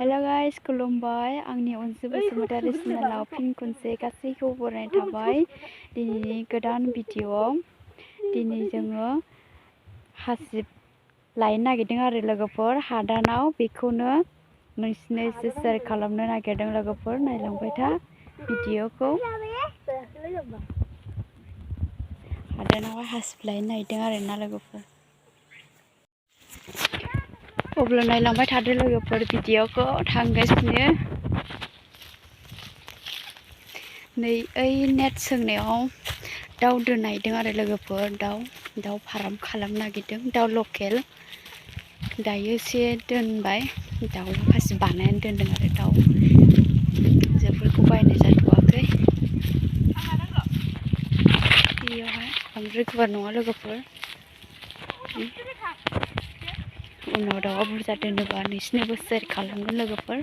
Hello guys खुलुमबाय आंनि अनजुबु बसुमतारी चेनेलाव फिन खनसे गासैखौबो बरायनाय थाबाय। दिनैनि गोदान भिडिअआव दिनै जोङो हासिब लायनो नागिरदों आरो लोगोफोर हादानाव बेखौनो नोंसिनो एसे शेयार खालामनो नागिरदों लोगोफोर नायलांबाय था भिडिअखौ। हादानाव हासिब लायनो नागिरदों आरो ना लोगोफोर। अब्ला नायलांबाय थादो लोगोफोर भिडिअखौ थांगासिनो। नै ओइ नेट सोंनायाव दाउ दोननायदों आरो लोगोफोर दाउ फार्म खालामनो नागिरदों दाउ लकेल। दायो एसे दोनबाय दाउ खासि बानायनानै दोनदों आरो दाउ जोफोरखौ बायनाय जाथ'वाखै। बेयावहाय बांद्राय गुवार नङा लोगोफोर। उनाव दाउआ बुरजा दोनोबा नोंसिनोबो शेयार खालामगोन लोगोफोर।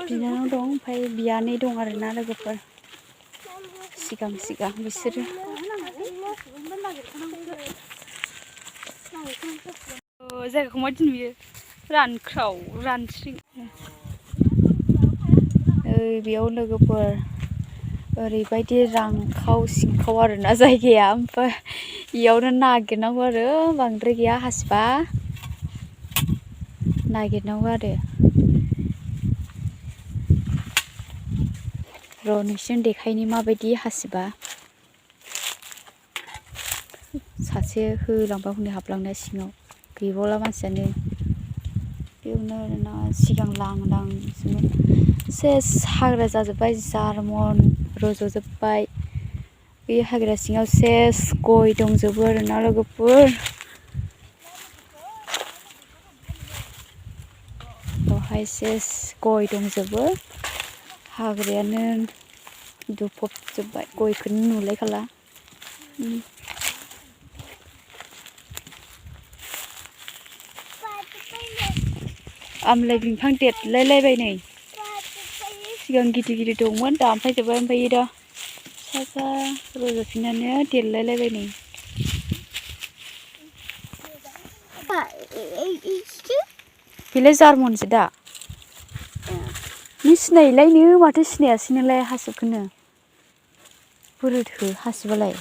बिनानाव दं ओमफ्राय बियानै दं आरोना लोगोफोर सिगां बिसोरो। जायगाखौ मा दिन बियो रानख्राव रानस्रिं। बेयाव लोगोफोर ओरैबायदि रानखाव सिंखाव आरोना जायगाया। ओमफ्राय इयावनो नागिरनांगौ आरो बांद्राय गैया हासिबा नागिरनांगौ आरो। र' नोंसिनो देखायनि माबायदि हासिबा। सासे होलांबा हनै हाबलांनाय सिङाव गैबावला मानसियानो। बेयावनो आरोना सिगां लांदांसोमोन सेस हाग्रा जाजोब्बाय जारमन रज'जोब्बाय। बे हाग्रा सिङाव सेस गय दंजोबो आरोना लोगोफोर। बेवहाय सेस गय दंजोबो हाग्रायानो दुफबजोब्बाय गयखौनो नुलायखाला। आमलाइ बिफां देरलायलायबाय नै सिगां गिदिर दंमोन दानफायजोब्बाय ओमफ्राय दा सा रज'फिननानै देरलायलायबाय नै। बेलाय जारमनसो दा नों सिनायोलायनो माथो सिनायासै नोंलाय हासिबखौनो बोरोथो हासिबालाय।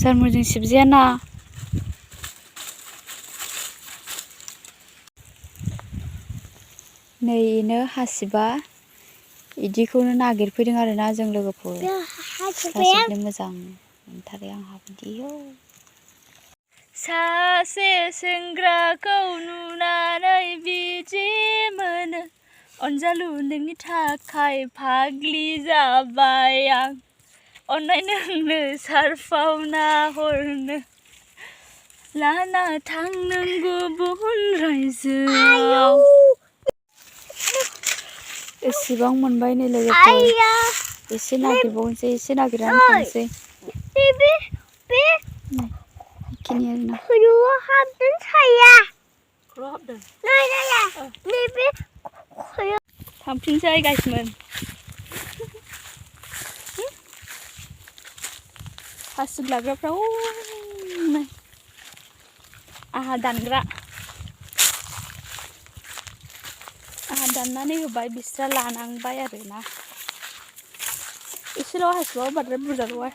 जारमनजों सिबजायाना। नैनो हासिबा इदिखौनो नागिरफैदों आरोना जों लोगोफोर। सिबनो मोजां मोनथारो आंहा बिदियाव। सासे सेंग्राखौ नुनानै बिदि मोनो अनजालु नोंनि थाखाय फाग्लि जाबाय आं अननाय नोंनो सारफावना हरनो लाना थां नों गुबुन रायजोआव। एसेबां मोनबाय नै लोगोफोर एसे नागिरबावनोसै एसे नागिरनानै थांसै। बेखिनि आरोना खर'आव हाबदों साया खर'आव हाबदों थांफिनसै गाइसमोन। हासिब लाग्राफ्रा आंहा दानग्रा आंहा दाननानै होबाय बिस्रा लानांबाय आरोना। एसेल' हासिबाबो बांद्राय बुरजा नङा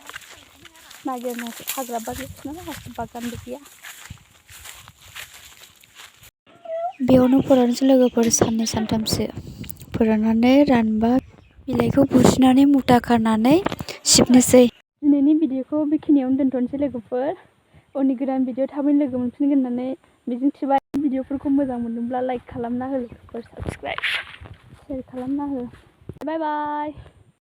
नागिरनो हाग्रा बारियावसो नालाय हासिब बागानबो गैया। बेयावनो फोराननोसै लोगोफोर साननै सानथामसो फोराननानै रानबा बिलाइखौ बुस्रिनानै मुथा खानानै सिबनोसै। दिनैनि भिडिअखौ बेखिनियावनो दोनथ'नोसै लोगोफोर। उननि गोदान भिडिअ थाबैनो लोगो मोनफिनगोन होननानै मिजिंथिबाय। भिडिअफोरखौ मोजां मोनदोंब्ला लाइक खालामना हो लोगोफोर साबस्क्राइब शेयार खालामना हो। बाय बाय।